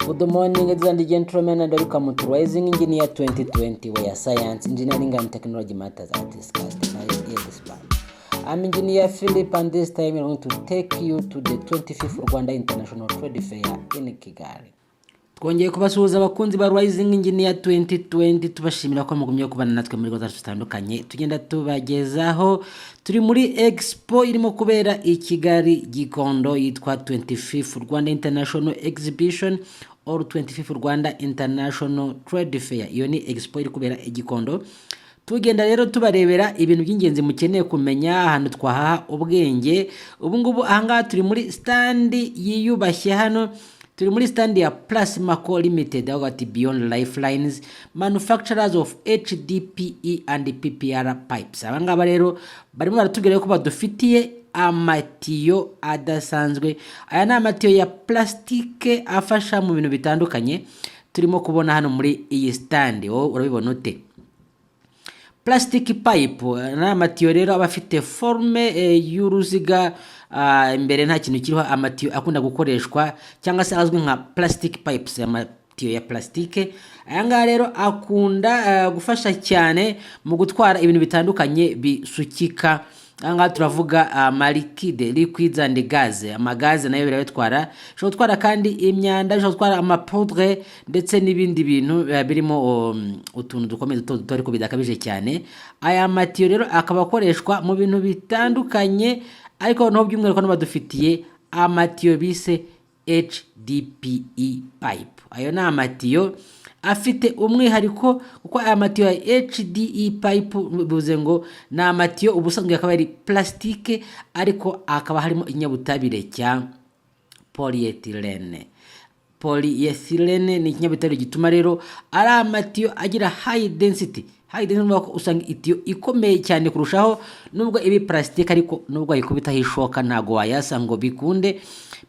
Good morning, ladies and gentlemen, and welcome to Rising Engineer 2020, where science, engineering, and technology matters are discussed by expert. I'm Engineer Philip, and this time I'm going to take you to the 25th Rwanda International Trade Fair in Kigali. Twongeye kubasuhuza, abakunzi ba Rising Engineer 2020, tubashimira ko mugumye kubana natwe muri gahunda zitandukanye tugenda tubagezaho. Turi muri expo irimo kubera i Kigali, Gikondo, yitwa 25th Rwanda International Exhibition or 25th Rwanda International Trade Fair. Iyo ni expo iri kubera i Gikondo. Tugenda rero tubarebera ibintu by'ingenzi mukeneye kumenya, ahantu twahaha ubwenge. Ubu ngubu ahangaha turi muri stand yiyubashye. Hano turi muri stand ya Plasmaco Limited, aho bati "Beyond Lifelines, manufacturers of HDPE and PPR pipes". Aba ngaba rero barimo baratubwira ko badufitiye amatiyo adasanzwe. Aya ni amatiyo ya plastique afasha mu bintu bitandukanye turimo kubona hano muri iyi stand. Wowe urabibona ute? Plastic pipe ni amatiyo rero aba afite forme y'uruziga, imbere nta kintu kiriho. Amatiyo akunda gukoreshwa cyangwa se azwi nka plastic pipes, amatiyo ya plastique. Aya ngaya rero akunda gufasha cyane mu gutwara ibintu bitandukanye bisukika. Aha ngaha turavuga amaliquide, liquids and gas. Amagaze nayo birabitwara. Bishobora gutwara kandi imyanda, bishobora gutwara amapoudre ndetse n'ibindi bintu birimo utuntu dukomeye duto duto ariko bidakabije cyane. Aya matiyo rero akaba akoreshwa mu bintu bitandukanye, ariko noneho by'umwihariko hano badufitiye amatiyo bise HDPE pipe. Ayo ni amatiyo afite umwihariko, kuko aya matiyo ya HDE pipe bivuze ngo ni amatiyo ubusanzwe akaba ari plastique, ariko akaba harimo ikinyabutabire cya polyethylene. Polyethylene ni ikinyabutabire gituma rero ari amatiyo agira high density. High density ni ukuvuga ko usanga itiyo ikomeye cyane kurushaho, nubwo ibi plastique, ariko nubwo wayikubitaho ishoka ntabwo wayasa ngo bikunde.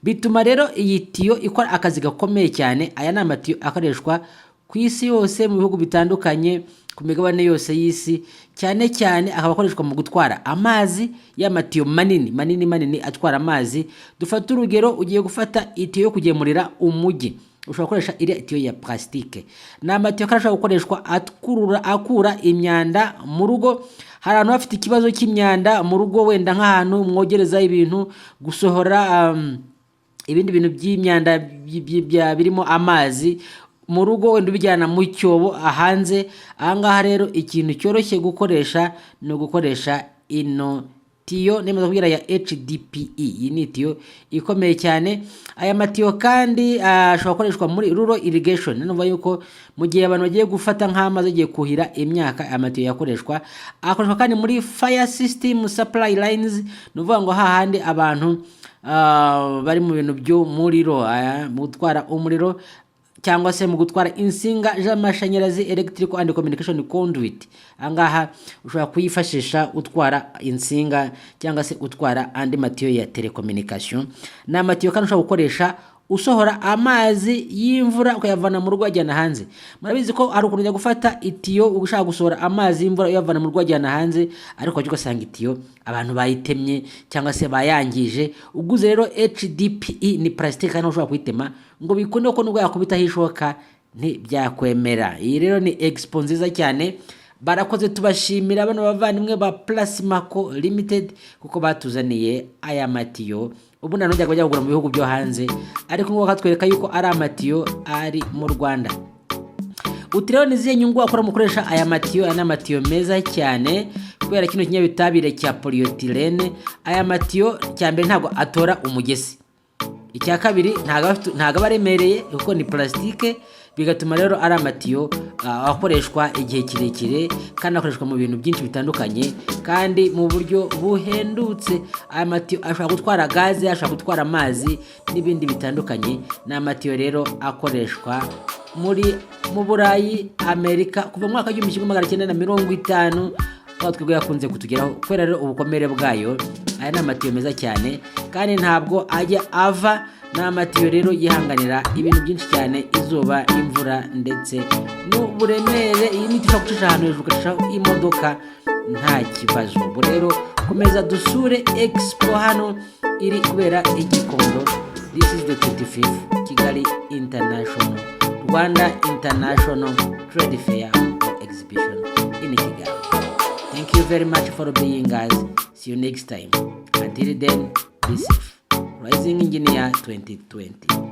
Bituma rero iyi tiyo ikora akazi gakomeye cyane. Aya ni amatiyo akoreshwa ku isi yose, mu bihugu bitandukanye, ku migabane yose y'isi. Cyane cyane akaba akoreshwa mu gutwara amazi, y'amatiyo manini manini manini atwara amazi. Dufate urugero, ugiye gufata itiyo yo kugemurira umujyi, ushobora gukoresha iriya itiyo ya plastique. Ni amatiyo kandi ashobora gukoreshwa akurura, akura imyanda mu rugo. Hari abantu bafite ikibazo cy'imyanda mu rugo, wenda nk'ahantu mwogereza ibintu, gusohora ibindi bintu by'imyanda birimo amazi mu rugo, wenda ubijyana mu cyobo hanze. Ahangaha rero ikintu cyoroshye gukoresha ni ugukoresha ino tiyo nemeza kubwira ya HDPE. Iyi ni itiyo ikomeye cyane. Aya matiyo kandi ashobora gukoreshwa muri rural irrigation. Numva yuko mu gihe abantu bagiye gufata nk'amazi, agiye kuhira imyaka, aya matiyo yakoreshwa. Akoreshwa kandi muri fire system supply lines, ni ukuvuga ngo hahandi abantu bari mu bintu by'umuriro, mu gutwara umuriro cyangwa se mu gutwara insinga z'amashanyarazi, electrical and communication conduit. Ahangaha ushobora kuyifashisha utwara insinga cyangwa se utwara andi matiyo ya telecommunication. Ni amatiyo kandi ushobora gukoresha usohora amazi y'imvura, ukayavana mu rugo ajyana hanze. Murabizi ko hari ukuntu ujya gufata itiyo ushaka gusohora amazi y'imvura uyavana mu rugo ajyana hanze, ariko wajya ugasanga itiyo abantu bayitemye cyangwa se bayangije. Uguze rero HDPE, ni plastique, kandi ushobora kuyitema ngo bikunde, ko nubwo yakubitaho ishoka ntibyakwemera. Iyi rero ni expo nziza cyane. Barakoze, tubashimira bano bavandimwe ba Plasmaco Limited kuko batuzaniye aya matiyo. Ubu nta nujyaga bajya kugura mu bihugu byo hanze, ariko ngo bakatwereka yuko ari amatiyo ari mu Rwanda. Uti rero ni izihe nyungu wakora mu gukoresha aya matiyo? Aya ni amatiyo meza cyane kubera kino kinyabutabire cya polyethylene. Aya matiyo, cya mbere, ntabwo atora umugesi. Icya kabiri, ntabwo aba aremereye kuko ni plastique. Bigatuma rero ari amatiyo akoreshwa igihe kirekire kandi akoreshwa mu bintu byinshi bitandukanye kandi mu buryo buhendutse. Aya matiyo ashobora gutwara gaze, ashobora gutwara amazi n'ibindi bitandukanye. Ni amatiyo rero akoreshwa mu Burayi, Amerika, kuva mu mwaka w'1950, aho twebwe yakunze kutugeraho kubera rero ubukomere bwayo. Aya ni amatiyo meza cyane kandi ntabwo ajya ava. Ni amatiyo rero yihanganira ibintu byinshi cyane, izuba, imvura ndetse n'uburemere. Iyi ni ushobora gucisha ahantu hejuru, ugacishaho imodoka nta kibazo. Ubu rero komeza dusure expo hano iri kubera i Gikondo. This is the 25th. Kigali International Rwanda International Trade Fair or Exhibition in Kigali. Thank you very much for being us. See you next time. Until then, be safe. Rising Engineer 2020.